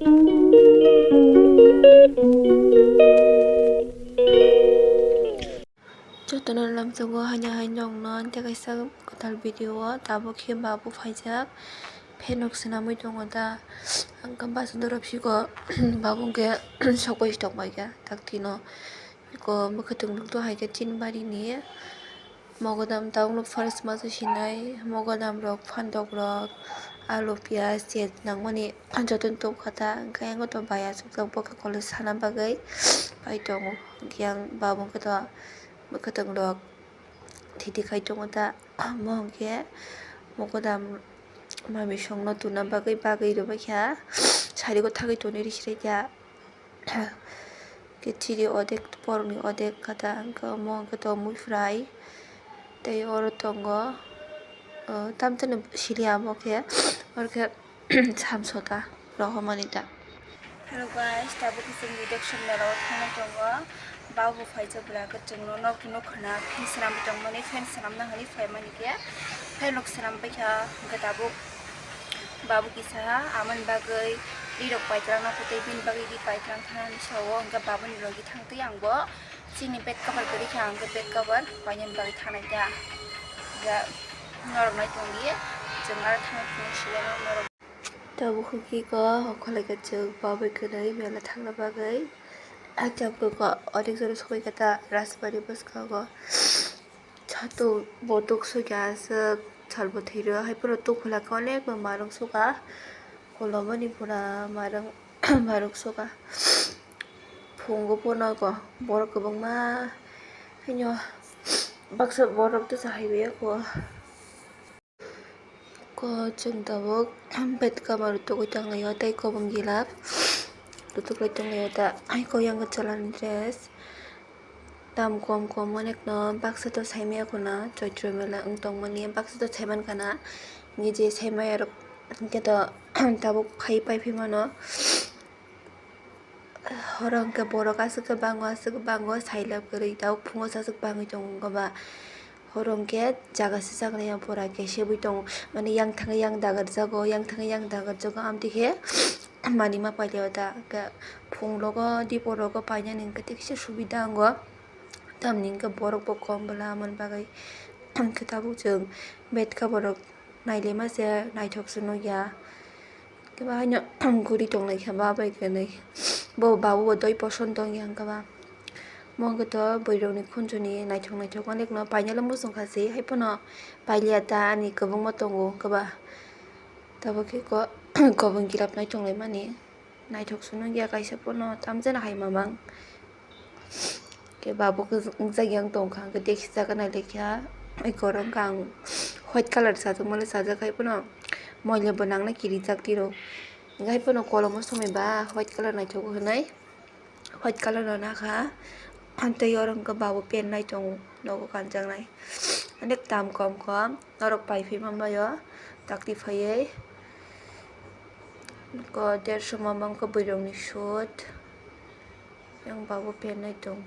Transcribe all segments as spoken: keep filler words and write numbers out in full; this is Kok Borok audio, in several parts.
Jotono lamsogo haino hai nokno tei kaisa kwtal video o tabuk khe babu phaijak phenok swnamwi tongo da. Ang khe bus dorop siko babu hwnkhe sokbai tongbaikha taktino. Eko mwkhwtwng nukto hai khe chini barini mogodam tabukno first masu sinai mogodam rok phantok rok alu piyaj chet nangmani jotono tubukha ta hwnkhe ayang to bai achukjak bokhe koloi sana bagwi pai tongo hwnkhe ang babu hwnkhe to mwkhwtwng rok thiti khai tongo ta omo hwnkhe mogodam mamisongno tuna bagwi bagwi rwbaikha sari o thagwi tonwi rw sirikha. Khe chiri odek, borokni odek kata hwnkhe omo hwnkhe to mui fry. Tei oro tongo, o, tamtani sili amo khe, oro khe samsota rohormani ta. Hello guys, tabuk khe chwng reaction mela o thangna tongo. Babu phaijak bwla khe chwngno nok nukha na, phin swnamwi tongmani, phin swnamna hwnwi phaimani khe, phin nok swnambaikha hwnkhe tabuk. Babu kisa ha, amoni bagwi ri rok paitwlang na kutui bini bagwi ri paitwlang thanani sao, hwnkhe babuni logi thangtwi ang bo chini bed cover kwrwi kha, hwnkhe bed cover painani bagwi thanai ta. Hwnkhe norok nai tongdi, chwng aro thangna phunuk sibeno norok. Tabuk hwnkhe kok khwlai kha chwng babu kwrwi mela thangna bagwi. Ang tabuk kok onek jora sokoi kha ta Rajbari bwskango. Satung botok sokya aswk salbo thwirw, hai phano tukhula khe onek no marwk sokha, kolomani pura marwk, marwk sokha. Phungo phano ko borok kwbangma, haino baksa borok teisa hai bai ya kho. Ko chwng tabuk bed cover tugui tonglaio tei kwbang gilap lutuklai tonglaio ta, hai khe yang chalani dress. Dam kom kom onek no baksa to saimaya khuna, Choitro mela wng tongmani baksa to saiman khana, nije saimaya rok hwnkhe to tabuk phai pai phi mano. Horo hwnkhe borok aswk khe bango, aswk khe bango, sailab kwrwi tabuk phungo aswk bangwi tongo wngkha ba. Horo hwnkhe jaga swchaknai pura khe sebwi tongo, mani yang thangwi yang dagarjago, yang thangwi yang dagarjago, amtwi khe manwi ma pailaiyo ta. Hwnkhe phung rogo, dipor rogo painani hwnkhe tei kisa subida wngo. Tamni hwnkhe borok bo kom bwla, amoni bagwi hwnkhe tabuk chwng bed cover rok nailaima se naithok se nukya. Khe ba haino guri tonglai kha ba bai khe nai. Bo babu bo doi poson tongya hwnkhe ba. Mo hwnkhe to bwrwi rokni khunjoni naithok naithok onek no painani muchung kha se, hai phano pailiya ta ani kwbangma tongo hwnkhe ba. Tabuk khe ko-, kobong gilap nai tonglaimani. Naithok se nukya kaisa phano tamjani hai mamang. Khe babu khe wngjakya wng tongkha, hwnkhe tei kisa khe nailai kha. Eko oro wngkha ang white colour chajakmani chajak, hai phano moila bo nangna kirijak tiro. Hwnkhe hai phano kolomo somoi ba white colour naithogo hwnwi white colour no nakha. Tei oro wngkha babu pen nai tongo, nogo kanjaknai. Onek dam kom kom norok pai phai manbaio takti phaiwi. Ko derso mama wngkha bwrwi rokni suit. Yang babu pen nai tong.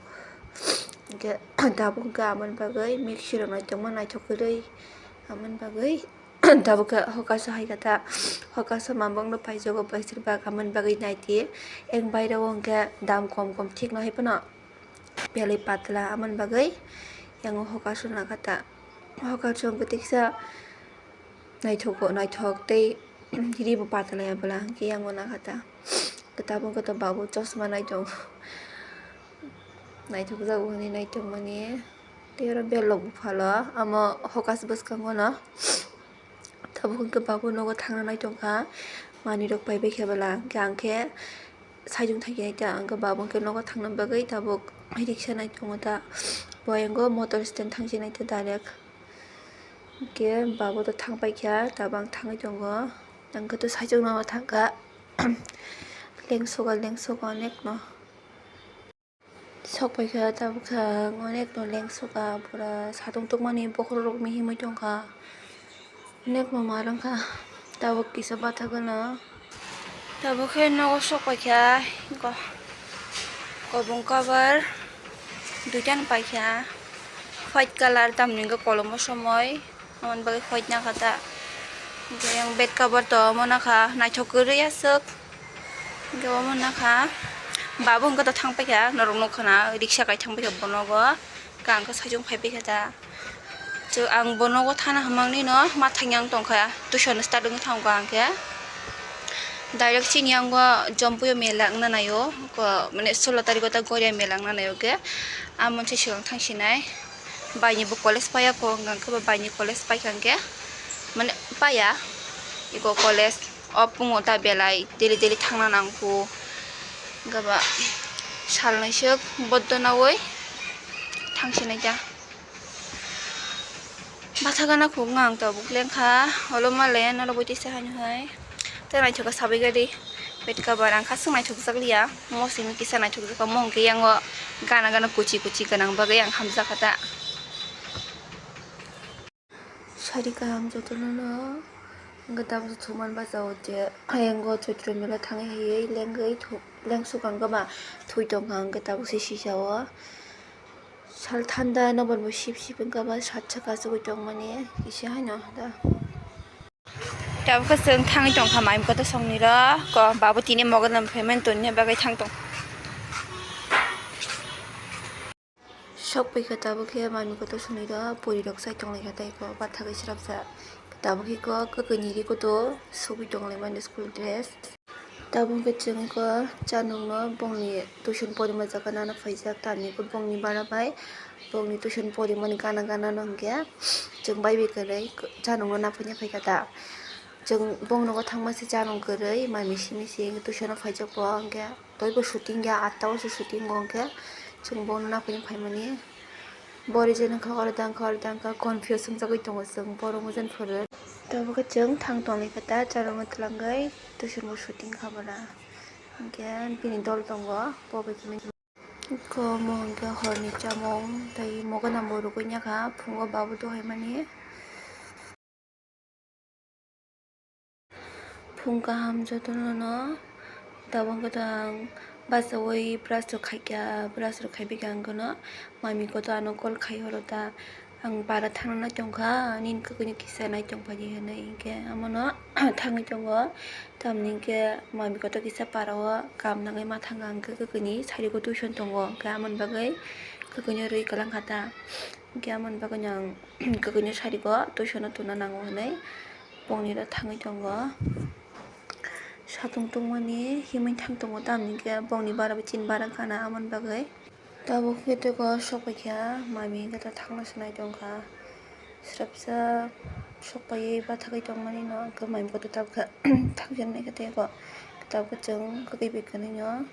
Hwnkhe tabuk hwnkhe amoni bagwi mixie rok nai tongma naithok kwrwi. Amoni bagwi tabuk khe hokaso hai kha ta. Hokaso mama wngno paijago bwswk bak amoni bagwi naidi. Yang bairo hwnkhe dam kom kom thik no hai phano belai patla amoni bagwi yang hokaso nakha ta. Hokaso hwnkhe tei kisa naithok naithok tei ri bo patla ya bwla hwnkhe yang o nakha ta. Tabuk khe to babu chosma nai tongo. Naithokjak hwnwi nai tongmani. Tei oro belok buphalo omo hokas bwskango no. Tabuk hwnkhe babu nogo thangna nai tongkha. Manwi rok paibai khe bwla hwnkhe ang khe saichung thangkhe nai ta hwnkhe babu hwnkhe nogo thangna bagwi tabuk riksa nai tongo ta. Bo ayang o motor stand thangsi nai ta direct. Hwnkhe babu to thang paikha, tabang thangwi tongo. Ang khe to saichung no thangkha. Lengsoka, lengsoka onek no. Sok paikha, tabuk kha onek no lengsoka, pura satung tukmani bokhorok rok mihimwi tongkha. Onek no ma rwngkha, tabuk kisa bathagana. Tabuk khe nogo sok paikha, ko-, kobong cover duita no paikha, white colour tamni hwnkhe kolomo somoi, aboni bagwi white nakha ta. Hwnkhe yang bed cover to omo nakha, naithok kwrwi aswk. Hwnkhe omo nakha, babu hwnkhe to thang paikha, norok nukha na, riksa kai thang paikha bonogo, hwnkhe ang khe saichung phai paikha da. Chwng ang bonogo thana hwnmani no, ma thangya wng tongkha, tuition start wngwi thango ang khe. Direct chini yango Jompuio mela wngna naio, ko, mane, solo tariko ta Goria mela wngna naio khe, amo se sigang thangsinai. Baini bo college paiya ko, hwnkha khe bo baini college paikha hwnkhe, mane, paiya iko college. O pungo ta belai daily daily thangna nangkhu. Hwnkhe ba salnwi swk boddo naui thangsinai ta. Batha gana khuk ngang tabuk lengkha, olo male nolo bui tisa haino hai. Tei naithok khe sabai gadi bed cover ang khaswk naithokjak liya, mosimo kisa naithokjak kha, mo hwnkhe yango gana gana kuchi kuchi gwnang bagwi ang hamjak kha ta. Sari kaham jotono no, hwnkhe tabuk se thuman bachao je, ayango Choitro mela thangwi hai lengwi thu-, lengsuk ang khe ba thwi tongkha, hwnkhe tabuk se sisao. Sal thanda nobar bo sip sip wngkha ba sat saka chugui tongmani kisa haino da. Tabuk khe chwng thangwi tongkha mai kotor songni ro ko babu tini mogodam phaimani tongna bagwi thang tong. Sok paikha tabuk khe mai kotor songni ro puri rok chai tonglaikha tei ko bathagwi srapsa tabuk khe ko kwkwi ni ri kotor sugui tonglaimani school dress. Tabuk hwnkhe chwng khe chanwngno bongni tuition porimani jaga nana phaijak, tamni hwnkhe bongni bara bai bongni tuition porimani gana gana no hwnkhe chwng bai bai kwrwi chanwngno naphanya phaikha ta. Chwng bongni nogo thangma se chanwng kwrwi mai misi misi tuition o phaijak bo hwnkhe toibo shooting ya atta o se shooting o hwnkhe chwng bongno naphanya phaimani. Bori jani kha oro dang kha oro dang kha confuse wngjagwi tongo chwng borok mojan phuru. Tabuk khe chwng thang tongwi khe ta charwngwi twlangwi tuition bo shooting kha bwla. Hwnkhe bini dol tongo bo bai khe. Iko omo hwnkhe horni chamung tei mogonambo rwgwi yakha phungo babu dohaimani. Phung kaham jotono no tabuk khe ang bachaui brush rok khaikha, brush rok khaibai khe ang kheno mami kotor ano call khai horo ta, ang para thangna nai tongkha, nini kwkwi no kisa nai tongphai di hinwi hinkhe amono thangwi tongo, tamni hinkhe mami kotor kisa para o kam nangwi ma thangkha, hinkhe kwkwi ni sari o tuition tongo, hinkhe amoni bagwi kwkwi no rwi kwlangkha ta, hinkhe amoni bagwi no ang kwkwi no sari o tuition o tuna nango hinwi. Bongni ro thangwi tongo. Satung tungmani himwi thang tongo, tamni hwnkhe bongni bara bai chini bara wngkha na, amoni bagwi. Tabuk khe teibo sok paikha, mami hwnkhe to thangna se nai tongkha. Srapsa sok paiwi bathagwi tongmani no, hwnkhe mami kotor tabukhe thangjaknai khe teibo. Tabukhe chwng kwkwi bai kwrwino.